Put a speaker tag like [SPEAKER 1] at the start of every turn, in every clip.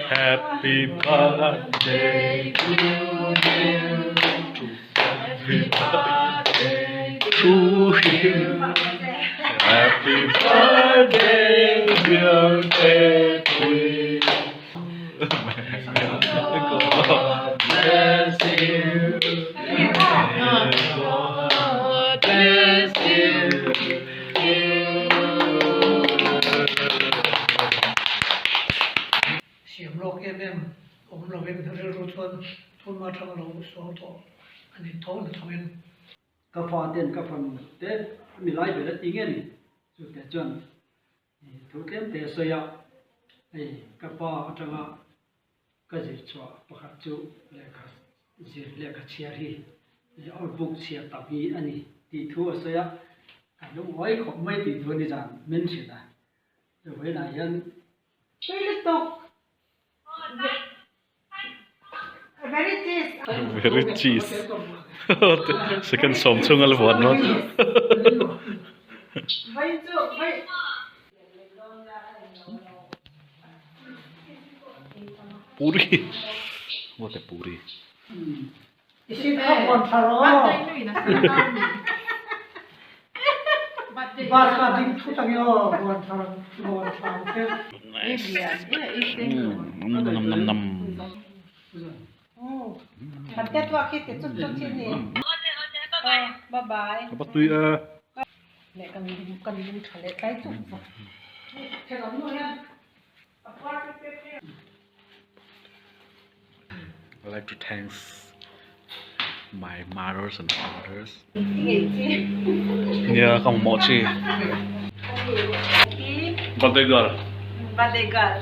[SPEAKER 1] Happy birthday to you Happy birthday to you Happy birthday dear Pepui God bless you God bless you
[SPEAKER 2] Siam lawk em em awm lovin rilru chuan thunma thang lo suang tawh a ni tho na thoin.
[SPEAKER 3] Ka fa ten ka fanu te mi lai ber a ti nge ni chute chuan Thu tlem te sawi a, hei ka pa atanga ka zir chhuah pakhat chu lehkha zir lehkha chhiar hi or book chhiar tam hi a ni tih thu a sawi a, ka lungawi khawp mai tih thu ni zan min hrilh a, vawiinah hian
[SPEAKER 4] Tui lutuk. Very cheese.
[SPEAKER 1] Very cheese. Second sawm chhung a la vuan dawn. Puri. What a puri. I like to thanks my mothers and fathers. Nia ka mamawh chi. Birthday girl.
[SPEAKER 4] Birthday girl.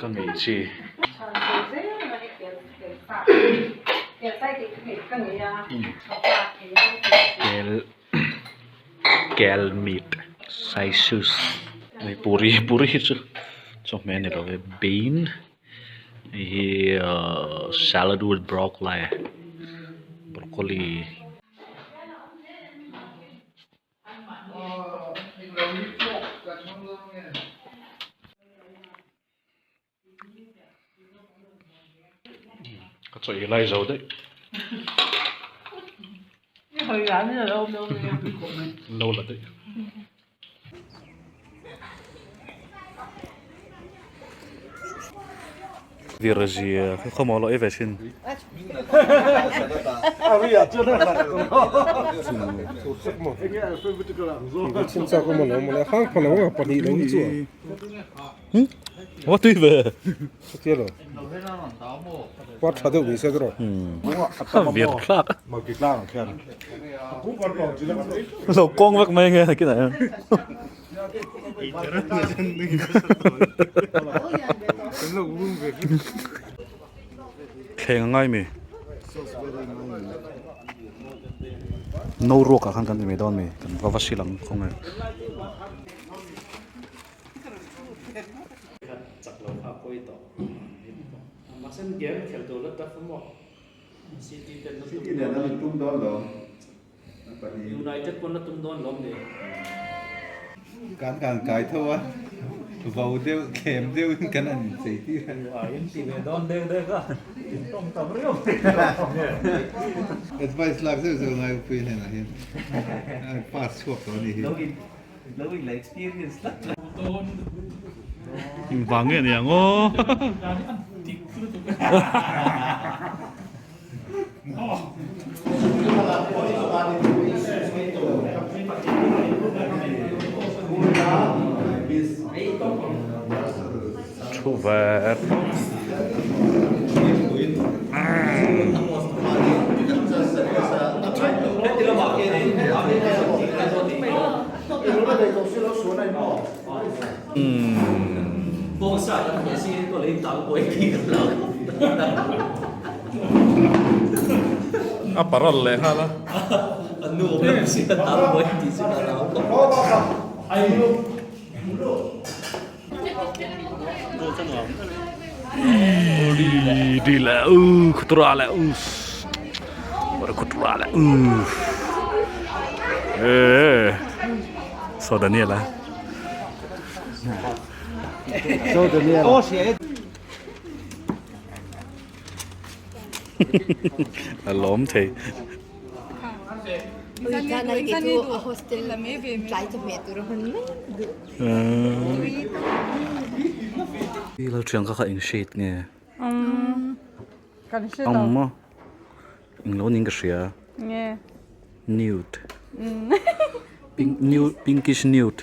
[SPEAKER 1] Ka ngei chi. Kel kel meat saisus hei puri puri hi chu chawhmeh a ni lo e bean hei hi ahh salad with broccoli broccoli. Ka chaw ei lai zo daih. Lo la daih. Virzia kha khawmaw lo ei ve thin. Wa tui ve. Vir thlak. Lo kawng vek mai nge kinah hian. Thleng a ngai mi. No ruak ah khan kan ti mai dawn mi kan va va sil ang khaw nge.
[SPEAKER 5] United pawn la tum dawn lawm ni.
[SPEAKER 6] Kan kan kai tho a, vo deuh thlem deuh in kan han inchei tir a.
[SPEAKER 5] A in ti ve dawn deuh deuh a, in tawng tam riau mai.
[SPEAKER 6] Advice lak zeuh zeuh ngai upui hnenah hian pass chhuak tawh a nih hi.
[SPEAKER 5] Lo in la experience tlat tlat.
[SPEAKER 1] Engvang nge niang aw. Thu ve. A parol leh nghal a. Đi leh u khutura leh u khutura leh u e so Daniel a so Daniel a lawm thei. I lo thian kha kha eng shade nge ang maw eng lo niin ka hria nude pink nude pinkish nude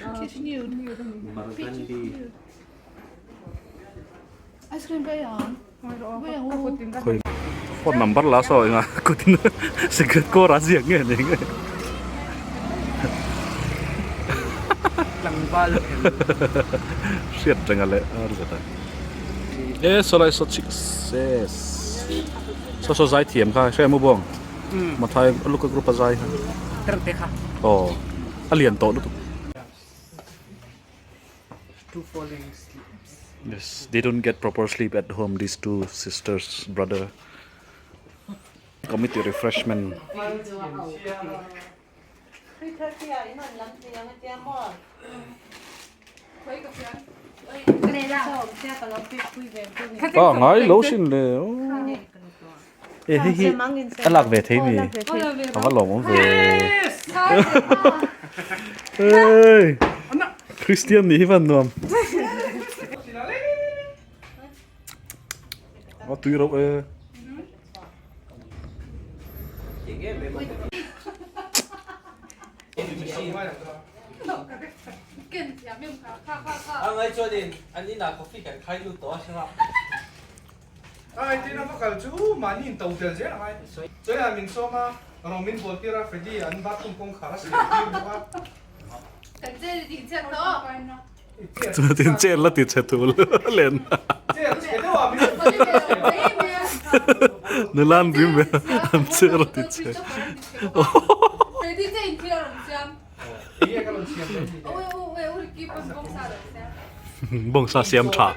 [SPEAKER 1] phone number la saw enga kutin secret code a ziak nge ni nge hriat renga leh ar zet a e sawlai saw chik ses saw saw zai thiam kha hre mu bawng mathai luka group a zai kha aw a lian tawh lutuk. Yes, they don't get proper sleep at home, these two sisters, brother. Committee refreshment. Ah, ngai lo sin le. E hei hi a lak ve thei mi. A va lawm awm ve. Hey! Christian nih hi van nuam. A tui reuh e.
[SPEAKER 7] Ai tin a va kal chu mahni in to tel zel ang ai. Chuan min sawm a, rawng min bawl tir a, Freddy an bathroom kawngkhar a siam tir bawk a.
[SPEAKER 8] Kan chair i tih chhiat tawh.
[SPEAKER 1] Chuan tin chair la ti chhe thul len.
[SPEAKER 7] Chair chhe deuh a min
[SPEAKER 1] Nula an rim ve an chair a ti chhe.
[SPEAKER 8] Freddy che in thil a rawn siam.
[SPEAKER 7] Enge ka rawn siam dawn ni le.
[SPEAKER 1] Bawngsa siam tha.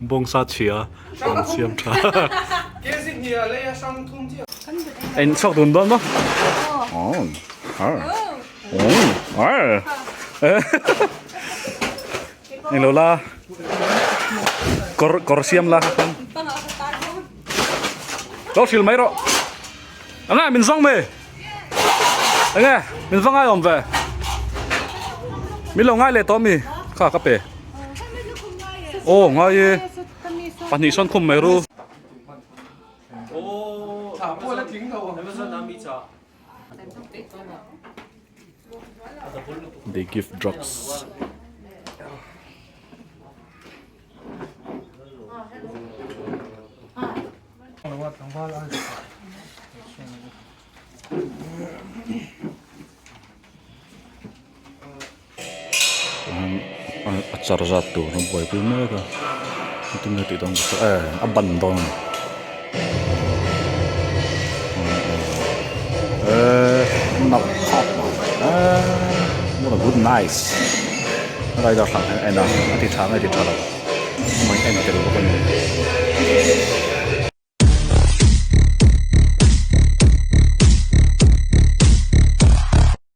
[SPEAKER 1] Bawngsa chhia an siam tha. En chhuak dun dawn maw? Aw. Aw. Eng lo la. Kawr kawr siam la. Lo hril mai rawh. Enge min zawng mai. Enge min va ngai awm ve. Min lo ngai leh tawh mi kha ka pe. Aw ngai e. Pahnih sawn khum mai ru. They give drugs. A char zat tur a buaipui mek a engtin nge tih dawn ka hre eh a ban dawn a ni eh nalh khawp mai eh what a good nice rider hlang hian a en a a ti tha nge ti tha lo. Amah in en tel bawk a ni.